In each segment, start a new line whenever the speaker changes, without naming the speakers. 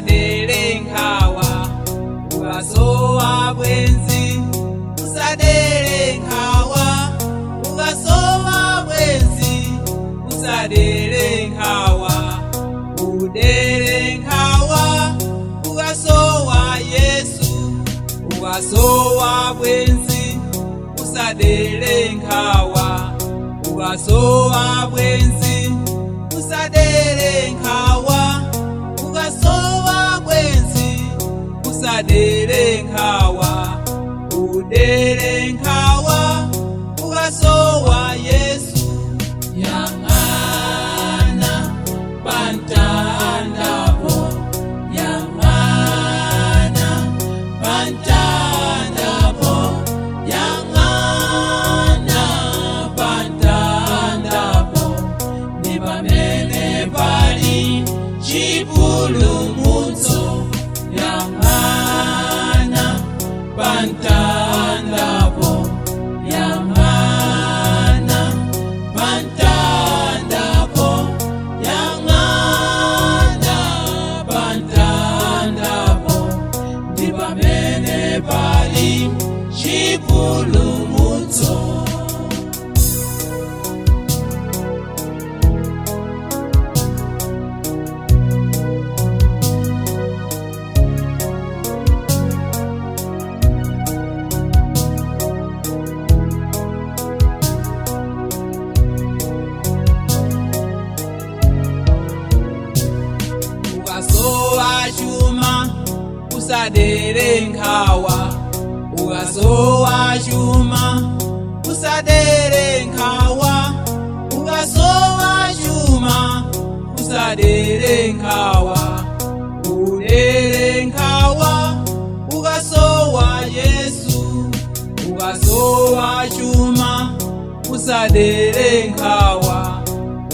Usadere nkhawa ukasowa bwenzi, usadere nkhawa ukasowa bwenzi, usadere nkhawa, udere nkhawa ukasowa Yesu, ukasowa bwenzi, usadere nkhawa ukasowa bwenzi, usadere nkhawa ukasowa bwenzi, usadere nkhawa, udere nkhawa ukasowa Yesu. Yang'ana pamtandapo, yang'ana pamtandapo, yang'ana pamtandapo, ndi pamene pali chipulumutso. Yang'ana pamtandapo, yang'ana pamtandapo, yang'ana pamtandapo, ndi pamene pali chipulumutso. Ukasowa chuma, usadere nkhawa ukasowa chuma, usadere nkhawa ukasowa chuma, usadere nkhawa, udere nkhawa ukasowa Yesu. Ukasowa chuma, usadere nkhawa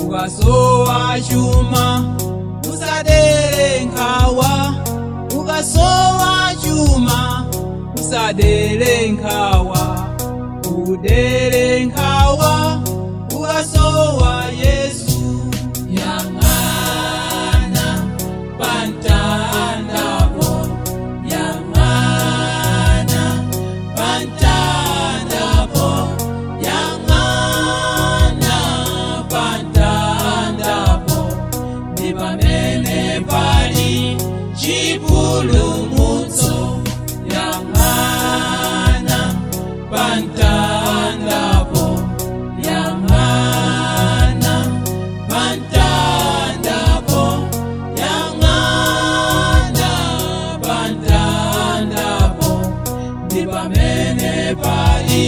ukasowa chuma, usadere nkhawa ukasowa chuma, usadere nkhawa, udere nkhawa ukasowa Yesu. Yang'ana pamtandapo, yang'ana pamtandapo, yang'ana pamtandapo, ndi pamene pali chipulumutso. Yang'ana pamtandapo, yang'ana pamtandapo, yang'ana pamtandapo, ndi pamene pali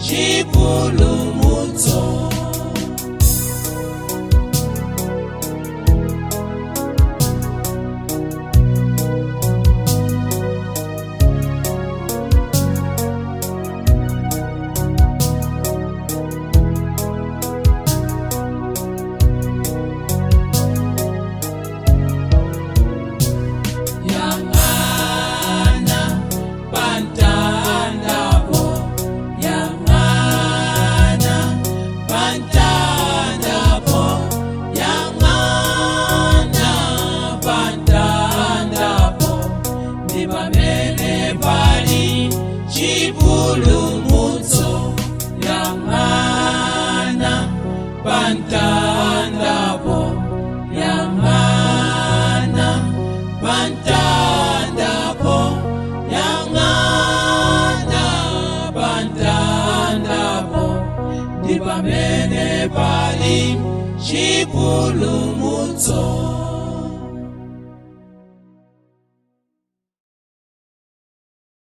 chipulumutso. Yang'ana pamtandapo, yang'ana pamtandapo, yang'ana pamtandapo, ndi pamene pali chipulumutso. Yang'ana pamtandapo, yang'ana pamtandapo, yang'ana pamtandapo, ndi pamene pali chipulumutso.